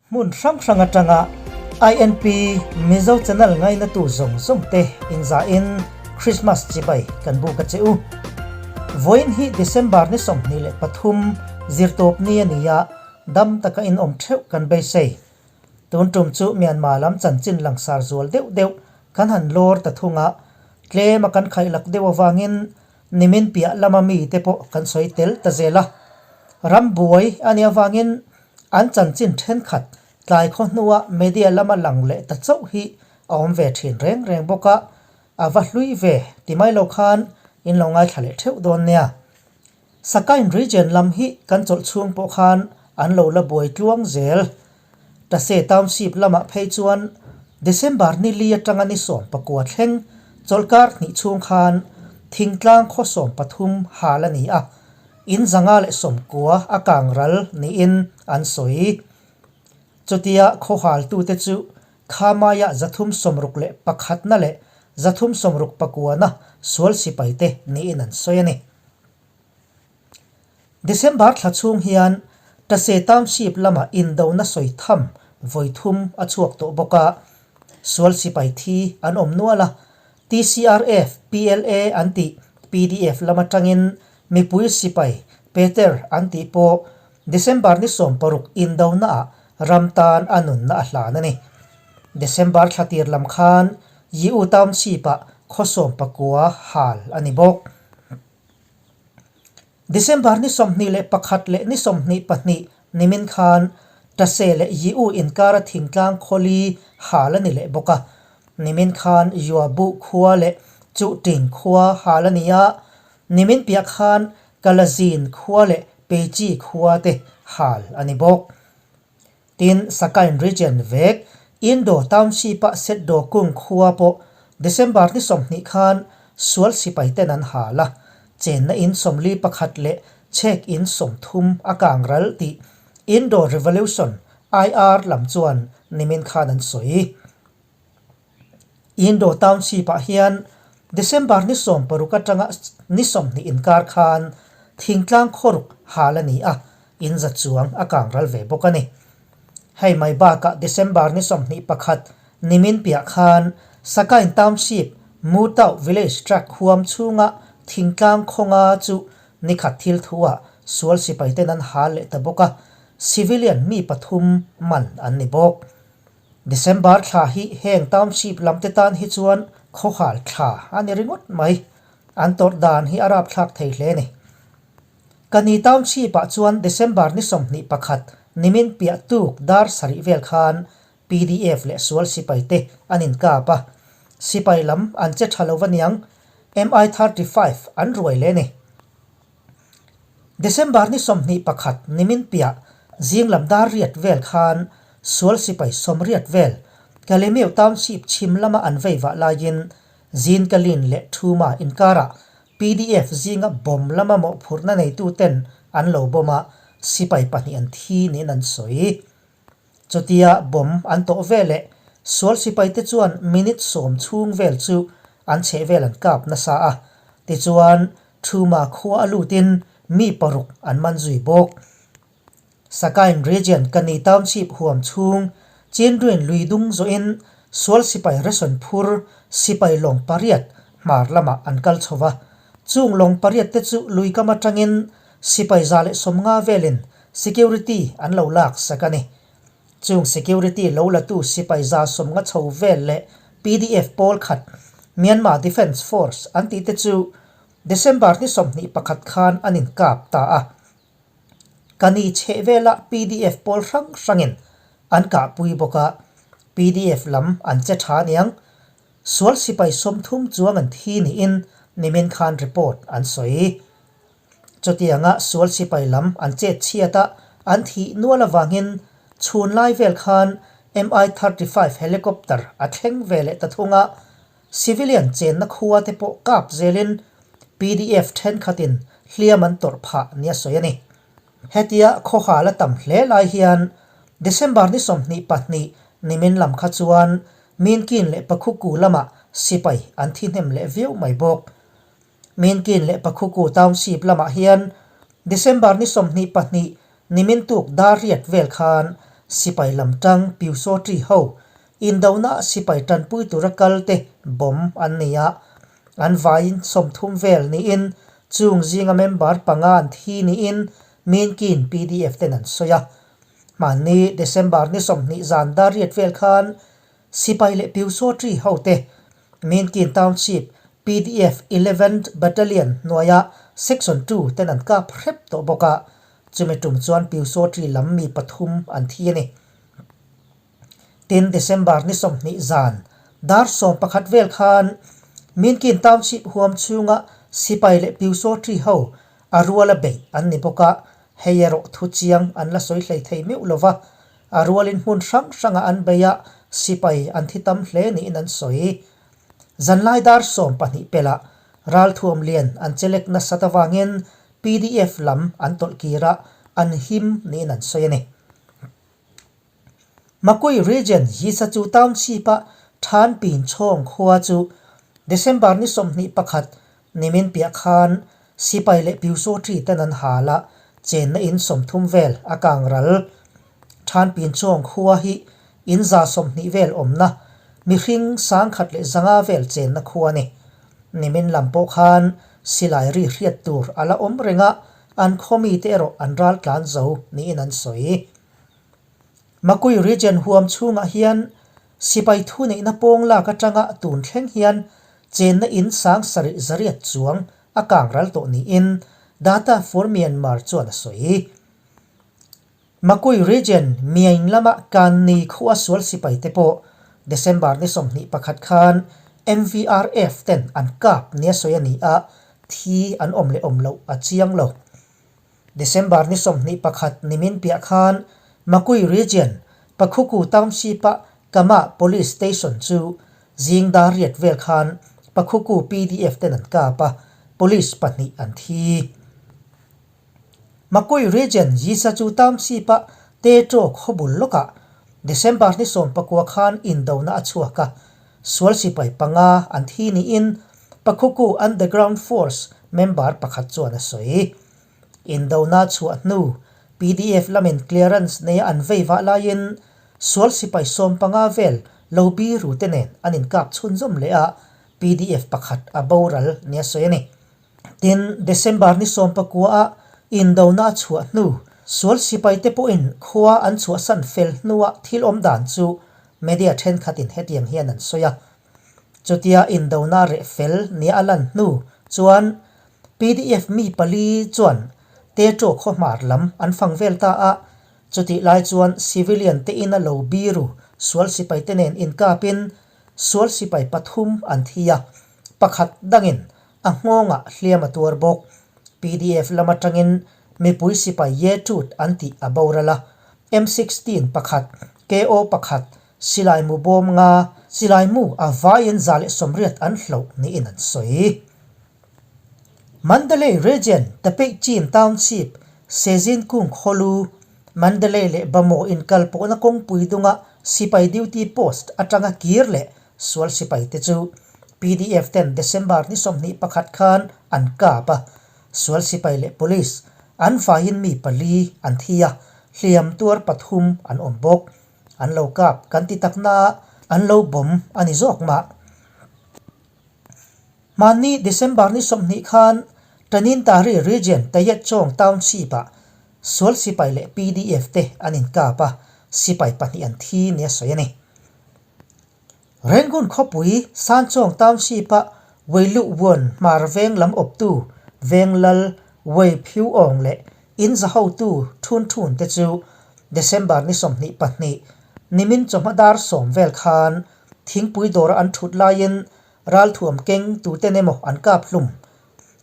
Hmun hrang hrang atanga INP Mizo channel ngainatu zawng zawng te inzahin Christmas chibai kan buk a che u. Vawiin hi December ni 23 zirtawp ni a ni a, dam taka inawm theuh kan beisei. Tun tum chu Myanmar lam chanchin langsar zual deuh deuh kan han lawr ta thung a, tlem a kan khaihlak deuh avangin nimin piah lama mite pawh kan sawi tel ta zel a. Ram buai a nih avangin An chanchin thenkhat tlai khaw hnua media lama lang leh ta chauh hi a awm ve thin reng reng bawk a, a va hlui ve ti mai lo khan in lo ngaithla leh theuh dawn nia. Sakain region lam hi kan chawlh chhung pawh khan an lo la buai tluang zel. Tase township lamah phei chuan December ni li atanga ni 19 thleng chawlhkar hnih chhung khan thingtlang khaw 13 hal a ni a, In 190 a kang ral niin an sawi. Chutia khawhaltute chu Khamaiah 361na leh 369na sual sipaite niin an sawi a ni. December thla chhung hian Tase Township lama indona sawi tham vawi thum a chhuak tawh bawk a, sual sipai thi an awm nual a, TCRF, PLA an tih pdf lam atangin mipui sipai Peter an tih pawh December ni 16 indonaah ram tan a nunna a hlan a ni. December thla tir lam khan Yiu Township-ah khaw 19 hal a ni bawk. December ni 21 leh ni 22 nimin khan Tase leh Yiu inkara thingtlang khawli hal a ni leh bawk a. Nimin khan Yuabu khua leh Chuhting khua hal a ni a, nimin piah khan Kalazin khua leh Peichi khua te hal a ni bawk. Tin, Sakain Region vek Indo Township-a Setdo Kung khua pawh December ni 20 khan sual sipai ten an hal a, chenna in 41 leh chhek in 30 a kang ral tih Indo Revolution, IR, lam chuan nimin khan an sawi. Indo Township-ah hian December ni 16 atanga ni 20 inkar khan thingtlang khawruk hal a ni a, in za chuang a kang ral ve bawk a ni. Hei mai bakah December ni 21 nimin piah khan Sakain Township Mutau Village Tract huam chhunga thingtlang khawnga chu nikhat thil thuah sual sipai ten an hal leh ta bawk a, civilian mi pathum man an ni bawk. December thla hi heng township lam te tan hi chuan khawhal thla a ni ringawt mai. An tawrh dan hi a rapthlak thei hle a ni. Kani township ah chuan December ni 21 nimin piah tuk dar sarih vel khan pdf leh sual sipai te an inkap a, sipai lam an che tha lo aniang MI-35 an ruai leh a ni. December ni 21 nimin piah zing lam dar riat vel khan sual sipai 80 vel Kalemeu Township chhim lama an vei vah laiin Zinkalin leh Thuma inkarah pdf zinga bomb lama mawhphurhna neituten an lo bomb a, sipai pahnih an thi niin an sawi. Chutia bomb an tawh veleh sual sipaite chuan minute 10 chhung vel chu an chheh vel an kap nasa a, tichuan Thuma khua a lutin mi paruk an man zui bawk. Sakain Region Kani Township huam chhung Chinruin lui dung zawhin sual sipai ration phur sipai lawng pariat hmar lamah an kal chho va. Chung lawng pariat te chu lui kam atangin sipai 150 velin security an lo lak sak a ni. Chung security lo latu sipai 150 chho vel leh pdf pawl khat Myanmar Defence Force an tih te chu December ni 21 khan an inkap ta a. Kani chheh vela pdf pawl hrang hrangin an kahpui bawk a, pdf lam an che tha aniang. Sual sipai 30 chuang an thi niin nimin khan report an sawi. Chutianga sual sipai lam an chet chhiat a, an thih nual avangin chhun lai vel khan MI-35 helicopter a thleng ve leh ta thung a, civilian chenna khua te pawh kap zelin pdf thenkhatin hliam an tawrh phah nia sawi a ni. Hetia khawhal a tam hle lai hian December ni 22 nimin lam kha chuan Minkin leh Pakhuku lamah sipai an thi hnem leh viau mai bawk. Minkin leh Pakhuku Township lamah hian December ni 22 nimin tuk dar riat vel khan Sipai lam tang Pyusawṭi ho indona sipai tanpui tura kal te bomb an ni a, an vaiin 30 vel niin chung zinga member panga an thi niin Minkin pdf ten an sawi a. Hmanni December ni 20 zan dar riat vel khan Sipai leh Pyusawṭi ho te Minkin Township pdf Eleventh Battalion hnuaia Section Two ten an kap hrep tawh bawk a, Chumi tum chuan Pyusawṭi lam mi pathum an thi a ni. Tin, December ni 20 zan dar 11 vel khan Minkin Township huam chhunga sipai leh Pyusawṭi ho a ruala beih an ni bawk a, hei erawh thu chiang an la sawi hlei thei meuh lo va, a rualin hmun hrang hranga an beih a, sipai an thi tam hle niin an sawi. Zanlai dar 12 pelah ralthuam lian an chelek nasat avangin pdf lam an tawlh kir a, an him niin an sawi a ni. Makui Region Yisachu Township-a Than Pin Chhawng khua chu December ni 21 nimin piah khan sipai leh Pyusawṭi ten an hal a, chenna in 30 vel a kang ral. Than Pin Chhawng khua hi in 120 vel awmna, mihring 1500 vel chenna khua a ni. Nimin lam pawh khan silai ri hriat tur a la awm reng a, an khaw mite erawh an ral tlan zo niin an sawi. Makui Region huam chhungah hian sipai thuneihna pawng lak atanga tun thleng hian chenna in 7800 chuang a kang ral tawh niin Data for Myanmar chuan a sawi. Makui Region Myaing lama Kanni khua sual sipai te pawh December ni 21 khan MVRF ten an kap nia sawi a ni a, thi an awm leh awm loh a chiang lo. December ni 21 nimin piah khan Makui Region Pakhuku Township-a Kama Police Station chu zing dar riat vel khan Pakhuku pdf ten an kap a, police pahnih an thi. Makui Region Yisachu Township-a Tetro khawbul lawkah December ni 19 khan indona a chhuak a, sual sipai panga an thi niin Pakhuku Underground Force member pakhat chuan a sawi. Indona chhuah hnu pdf lamin clearance neia an vei vah laiin sual sipai 15 vel lo biru te nen an inkap chhunzawm leh a, pdf pakhat a boral nia sawi a ni. Tin, December ni 19 a indona a chhuah hnu, sual sipaite pawhin khua an chhuahsan fel hnua thil awm dan chu media thenkhatin hetiang hian an sawi a. Chutia indona reh fel nia a lan hnu chuan pdf mi pali chuan Tetro khawhmar lam an fang vel ta a, chutih lai chuan civilian te ina lo biru sual sipaite nen inkapin sual sipai pathum an thi a. Pakhat dangin a nghawngah hliam a tuar bawk. Pdf lam atangin mipui sipai ye tut an tih a boral a. M 16 pakhat, KO pakhat, silai mu bawm nga, silai mu a vaiin 180 an hloh niin an sawi. Mandalay Region, Tapeih Chin Township, Sezin Kung Khawlu, Mandalay leh Bamaw inkalpawhna kawngpui dunga sipai duty post atanga kir leh Sual sipai te chu pdf ten December ni 21 khan an kap a, sual sipai leh police an vaiin mi pali an thi a, hliam tuar pathum an awm bawk. An lo kap kan ti tak na an lo bomb a ni zawk mah. Hmanni December ni 20 khan Tanintari Region Tayetchawng Township-ah sual sipai leh pdf te an inkap a, sipai pahnih an thi nia sawi a ni. Rangoon khawpui Sanchawng Township-a Weiluh Wuan hmar veng lam awptu Veng Lal Wei Phiu Awng leh in za hotu Thun Thun te chu December ni 22 nimin chawhma dar 10 vel khan thingpui dawra an thut laiin ralthuam keng tuten emaw an kap hlum.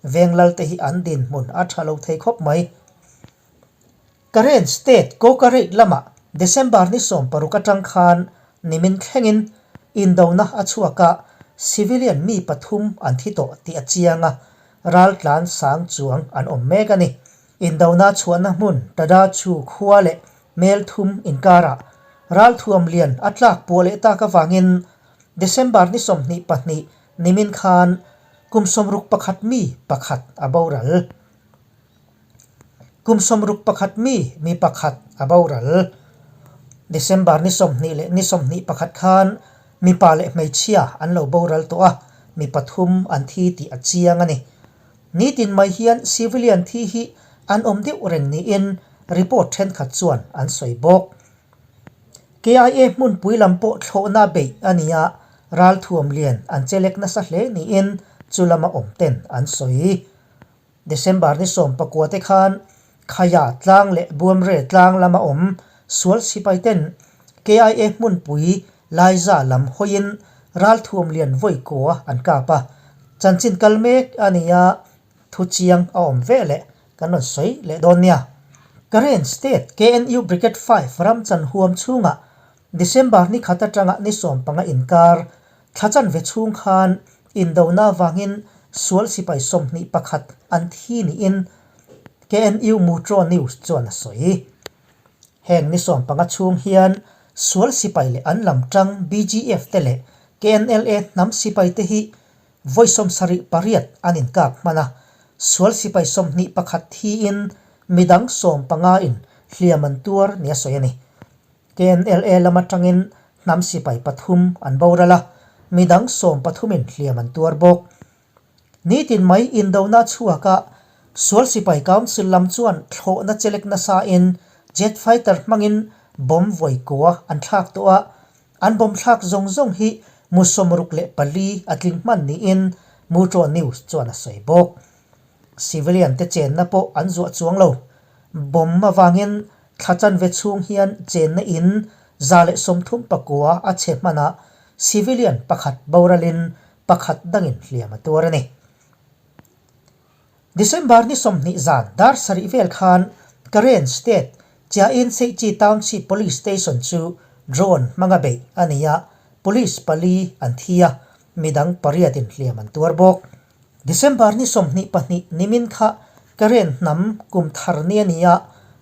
Veng Lal te hi an dinhmun a tha lo thei khawp mai. Karen State Kawkareit lamah December ni 16 atang khan nimin thlengin indona a chhuak a, civilian mi pathum an thi tawh tih a chiang a, raltlan sang chuang an awm mek a ni. Indona chhuahna hmun Tada Chu khua leh mel thum inkarah ralthuam lian a tlak puah leh tak avangin December ni 22 nimin khan kum 61 mi pakhat a boral. Kum 61 mi mi pakhat a boral. December ni 20 leh ni 21 khan mipa leh hmeichhia an lo boral tawh a, mi pathum an thi tih a chiang a ni. Nitin mai hian civilian thi hi an awm deuh reng niin report thenkhat chuan an sawi bawk. KIA hmunpui lam pawh thlawhna beih a ni a, ralthuam lian an chelek nasa hle niin chu lama awm ten an sawi. December ni 19 te khan Khaya tlang leh Buamre tlang lama awm sual sipai ten KIA hmunpui Laiza lam hawiin ralthuam lian vawi kua an kap a, chanchin kal mek a ni a, thu chiang a awm ve leh kan rawn sawi leh dawn nia. Karen State KNU Brigade 5 ram chan huam chhungah December ni khat atanga ni 15 inkar thla chanve chhung khan indona avangin sual sipai 21 an thi niin KNU Mutro News chuan a sawi. Heng ni 15 chhung hian sual sipai leh an lam tang BGF te leh KNLA hnam sipai te hi Vawi 78 an inkak hman a, sual sipai 21 thiin midang 15 in hliam an tuar nia sawi a ni. KNLA lam atangin hnam sipai pathum an boral a, midang 13 in hliam an tuar bawk. Nitin mai indona chhuak a, sual sipai council lam chuan thlawhna chelek nasa in jet fighter hmangin bomb vawi kua an thlak tawh a, An bomb thlak zawng zawng hi mu 64 a tling hman niin Mutual News chuan a sawi bawk. Civilian te chenna pawh an zuah chuang lo. Bomb avangin thla chanve chhung hian chenna in 139 a chhe hman a, civilian pakhat boralin pakhat dangin hliam a tuar a ni. December ni 20 zan dar sarih vel khan Karen State Chiain Seichi Township Police Station chu drone hmanga beih a ni a, police pali an thi a, midang pariatin hliam an tuar bawk. December ni 22 nimin kha Karen hnam kum thar ni a ni a,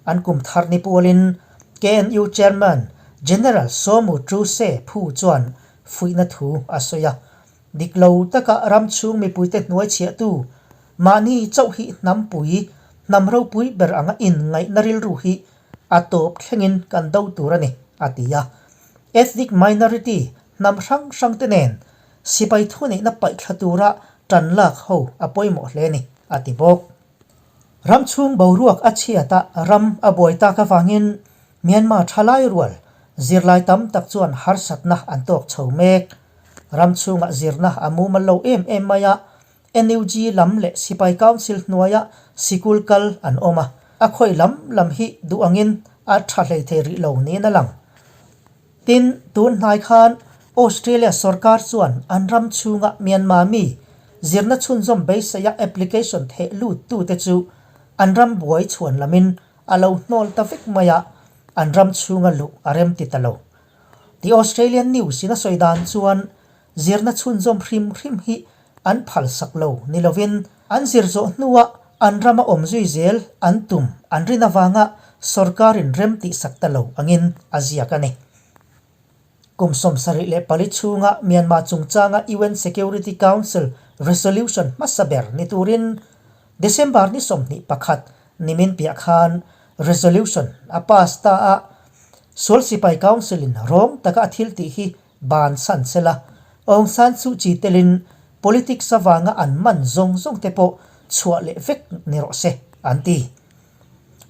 an kum thar ni pualin KNU Chairman General Somu Truse Phu chuan fuihna thu a sawi a, Dik lo taka ram chhung mipuite hnuai chhiahtu mahni chauh hi hnampui, hnam ropui ber anga inngaihna rilru hi a tawp thlengin kan do tur a ni, a ti a. Ethnic minority hnam hrang hrangte nen sipai thuneihna paihthla tura tan lak ho a pawimawh hle a ni, a ti bawk. Ram chhung boruak a chhiat a, ram a buai tak avangin Myanmar thalai rual zirlai tam tak chuan harsatna an tawk chho mek. Ram chhungah zirna a mumal lo em em mai a, NUG lam leh Sipai Council hnuaia sikul kal an awm a, a khawi lam lam hi duh angin a tha hlei thei rih lo niin a lang. Tin, tun hnai khan Australia sorkar chuan an ram chhunga Myanmar mi zirna chhunzawm beiseia application theh lut tute chu an ram buai chhuan lamin a lo hnawl ta vek mai a, an ram chhunga luh a rem ti ta lo. The Australian News in a sawi dan chuan zirna chhunzawm hrim hrim hi an phalsak lo ni lovin an zir zawh hnuah an rama awm zui zel an tum an rin avanga sorkarin rem tihsak ta lo angin a ziak a ni. Kum 74 chhunga Myanmar chungchanga UN Security Council resolution hmasa ber ni turin December ni 21 nimin piah khan resolution a pass ta a, Sual Sipai Council-in rawng taka a thil tih hi ban san se la, Aung San Suu Kyi telin politics avanga an man zawng zawng te pawh chhuah leh vek ni rawh se, an ti.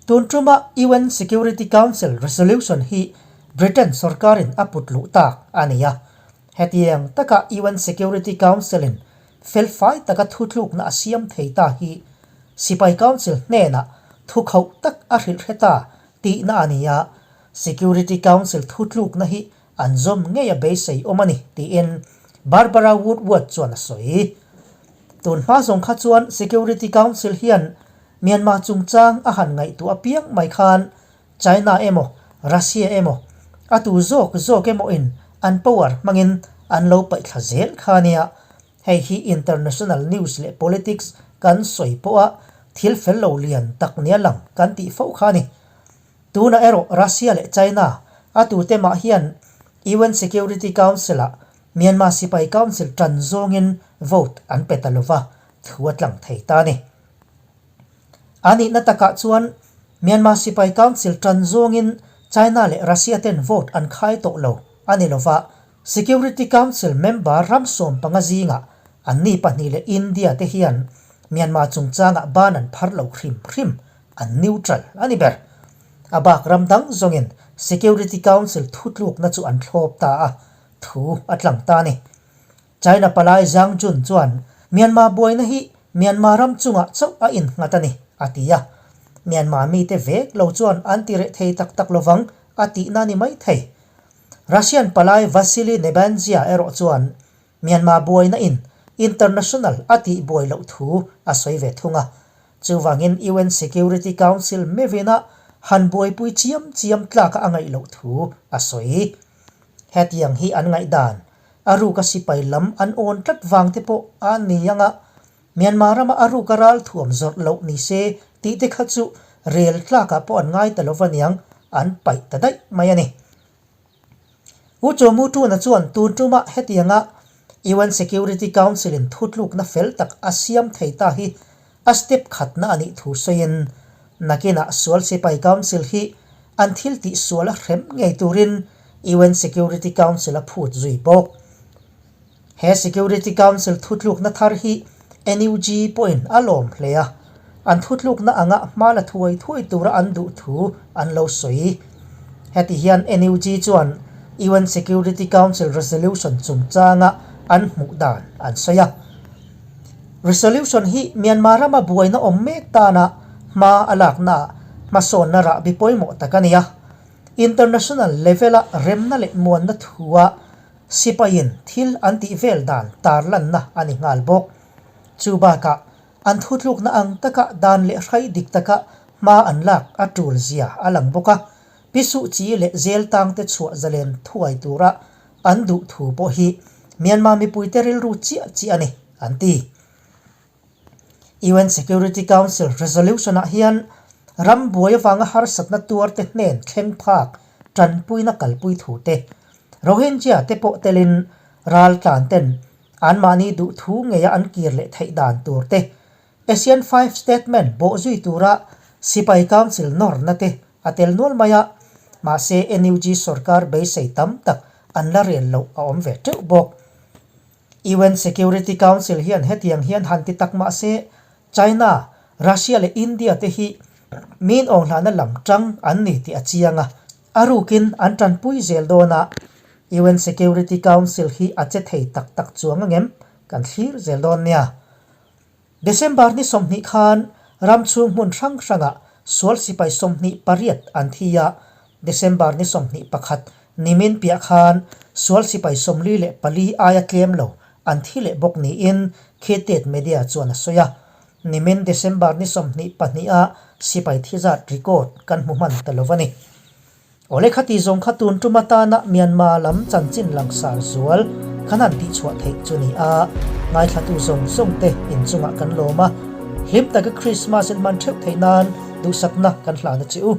Tun tuma UN Security Council resolution hi Britain sorkarin a put luh tak a ni a. Hetiang taka UN Security Council-in felfai taka thutlukna a siam thei ta hi Sipai Council hnenah thukhauh tak a hrilh hre ta tihna a ni a, Security Council thutlukna hi an zawm ngei a beisei awm a ni, tiin Barbara Woodward chuan a sawi. Tun hma zawng kha chuan Security Council hian Myanmar chungchang a han ngaihtuah apiang mai khan China emaw Russia emaw a tu zawk zawk emaw in an power hmangin an lo paihthla zel kha nia. Hei hi international news leh politics kan sawi pawha thil fel lo lian tak nia lang kan tih fo kha a ni. Tunah erawh Russia leh China a tute mah hian UN Security Council-ah Myanmar Sipai Council tan zawngin vote an pe ta lova, thu a tlang thei ta a ni. A nihna takah chuan Myanmar Sipai Council tan zawngin China leh Russia ten vote an khai tawh lo a ni lova, Security Council member ram 15 zingah anni pahnih leh India te hian Myanmar chungchangah ban an phar lo hrim hrim, an neutral a ni ber. A bak ram dang zawngin Security Council thutlukna chu an thlawp ta a, thu a tlang ta a ni. China palai Zhang Jun chuan Myanmar buaina hi Myanmar ram chungah chauh a innghat a ni, a ti a. Myanmar mite vek lo chuan an ti reh thei tak tak lovang a tihna ni mai thei. Russian palai Vasily Nebenzia erawh chuan Myanmar buaina in international a tih buai loh thu a sawi ve thung a. Chuvangin UN Security Council mevina han buaipui chiam chiam tlaka a ngaih loh thu a sawi. Hetiang hi an ngaihdan a ruka sipai lam an awn tlat vang te pawh a ni ang a, Myanmar rama a ruka ral thuam zawrh loh ni se tih te kha chu rel tlakah pawh an ngai ta lo va niang, an paih ta daih mai a ni. U Chaw Mu Tuna chuan tun tumah hetianga UN Security Council in thutlukna fel tak a siam thei ta hi a step khatna a nih thu sawiin, nakinah sual sipai council hi an thil tih sual a hrem ngei turin UN Security Council a phut zui bawk. He Security Council thutlukna thar hi NUG pawhin a lawm hle a, an thutlukna anga hma la thuai thuai tura an duh thu an lo sawi. Heti hian NUG chuan UN Security Council resolution chungchanga an hmuh dan an sawi a. Resolution hi Myanmar rama buaina awm mek tana hma a laknaah hmasawnna rahbi pawimawh tak a ni a. International level-a remna leh muanna thua Sipaiin thil an tih vel dan tarlanna a ni nghal bawk. Chu bakah an thutlukna ang taka dan leh hrai dik taka hma an lak a tul zia a lang bawk a, Pi Suh Kyi leh Zel tangte chhuah zalen thuai tura an duh thu pawh hi Myanmar mipuite rilru chiah chiah a ni, an ti. UN Security Council resolution-ah hian ram buai avanga harsatna tuarte hnen thleng phak tanpuina kalpui thu te, Rohingya te pawh telin raltlan ten anmahni duhthu ngeia an kir leh theih dan tur te, ASEAN Five Statement bawhzui tura sipai council nawrna te a tel nual mai a, mahse NUG sorkar beisei tam tak an la rel loh a awm ve teuh bawk. UN Security Council hian hetiang hian han ti tak mah se, China, Russia leh India te hi min awnghlahna lam tang an ni tih a chiang a, a rukin an tanpui zel dawn a, UN Security Council hi a che thei tak tak chuang angem kan thlir zel dawn nia. December ni 20 khan ram chhung hmun hrang hrangah sual sipai 28 an thi a, December ni 21 nimin piah khan sual sipai 44 aia tlem lo an thi leh bawk niin Khitet Media chuan a sawi a. Nimin December ni 22 a sipai thi zat record kan hmu hman ta lo a ni. Awle khati zawng kha tun tum atana Myanmar lam chanchin langsar zual khan han tihchhuah theih chu ni a, ngaithlatu zawng zawng te inchungah kan lawm a, hlim taka Krismas in hman theuh theih nan duhsakna kan hlan a che u.